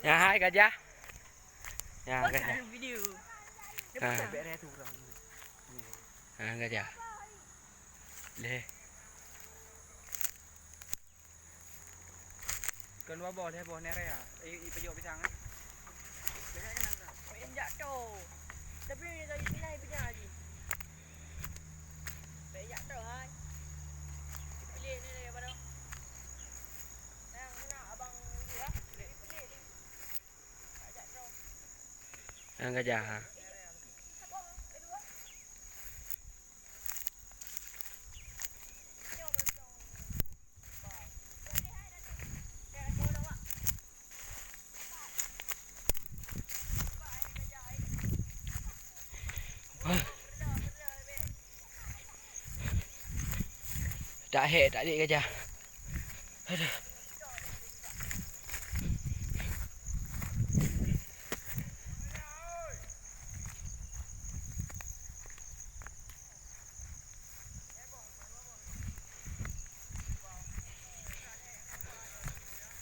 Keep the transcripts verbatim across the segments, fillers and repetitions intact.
Nyan hai gajah. Nyan gajah. Video. Ha. Ha, gajah. Leh. Kon dua boh, lhèe boh nere ya. I, i pajok pisang, eh. Banyak kenang dah. Oh, yang jak tu. Tapi ni tadi pindah, pindah lagi. Banyak tu, hai. Pilih ni lagi apa tu? Yang kena abang dulu, ya. Pilih, pilih ni. Ajak tu. Yang gajah, ha. Eh, apa? Eh, dua. Tak hek, tak lek gajah. Aduh.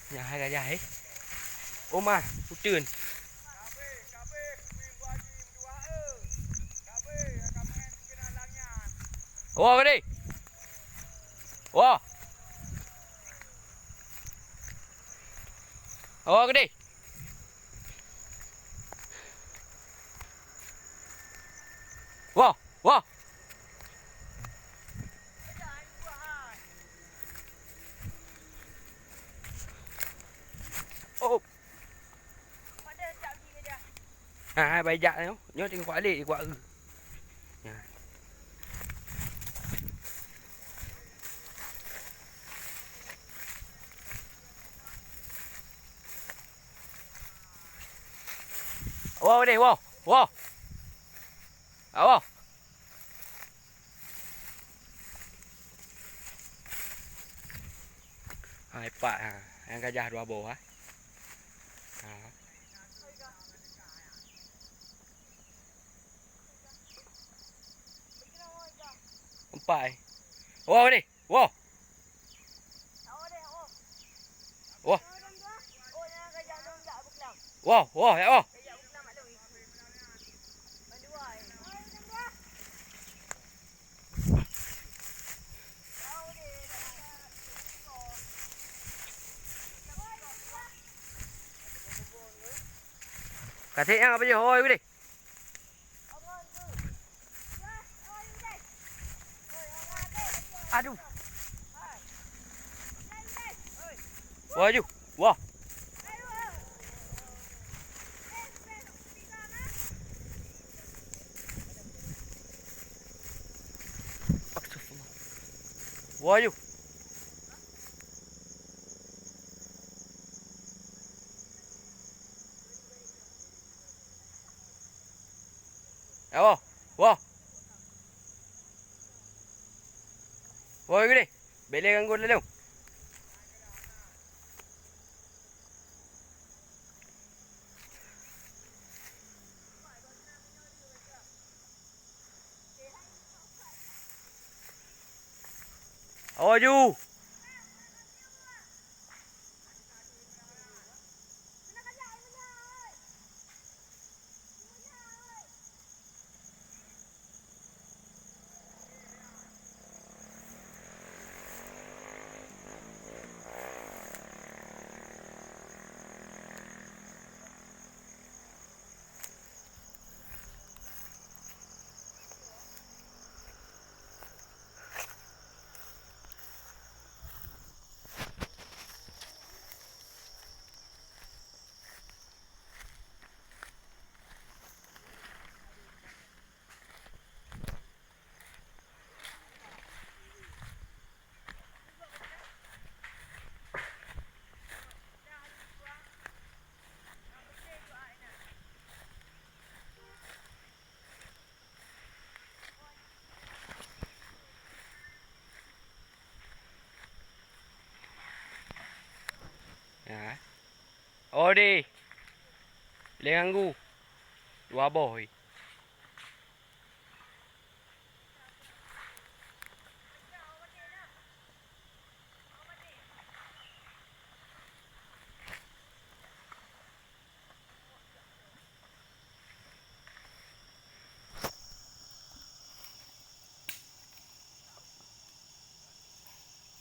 Nyan hai gajah, eh. Oma, uteuen. Woe, keudeh. Woe. Woe, keudeh. Woe, woe. Oh. Ha, hai, bai jak nyoe. Nyoe teuka kuat lé, kuat eu. Nyan. Woe deh, woe. Woe. Awoe. Ha, ipat, ha. Nyang gajah dua boh, ha. Ha. Empat, eh. Woe deh. Woe. Woe. Woe, woe, ya woe. Ka trép nyang apa je? Hoi, boleh. Aduh. Wah, ju. Wah. Wah, ju. Awoe, woe. Woe, geude. Bèk lé ganggu laju. Awoe ju. Ya. Oh, deh. Lé ganggu. Dua boh, eh.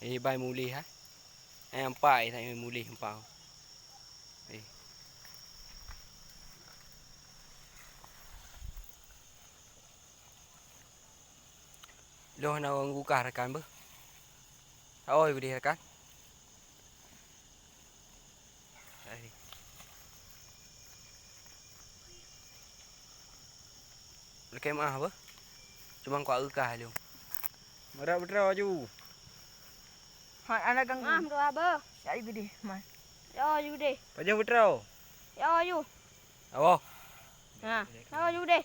Eh, bai mulih, ha? Eh, empat, eh, mulih empat. Eh. Lôn hana gukah rakan beuh. Oh, gudeh rakan. Lakèe meu'ah beuh. Cuma kuat eukah lôn. Marak putra aju. Hai, anak gang. Mah, dua beuh. Ya, aju gudeh, man. Ya, aju gudeh. Pajan putra. Ya, aju. Awoh. Ha, ya, aju gudeh.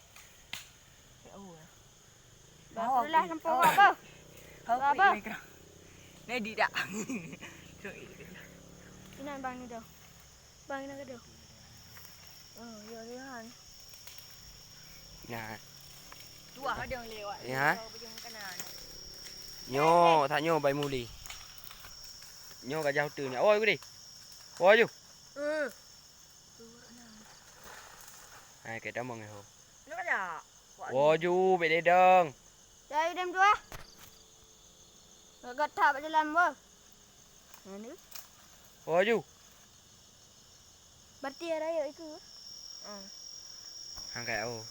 Ya Allah. Bah, oh, lah, oh, sampoe oh. Apa? Apa? Apa? Ini dak. Inan bang ni dah. Bang ni dah. Oh, ya, ya. Nah. Tuah ada lewat. Ya. Bujung kanan. Nyoe, tak nyoe bai muli. Nyoe gajah uteuen ni. Oh, aju gudeh. Oh, aju. Eh. Hai, keu tamong ho. Nyoe gajah. Woe ju, bèk ledong. Jai dem dua. Gata bak jalan, boh. Mana? Woe ju. Berarti raya itu. Hmm. Angkat, oh.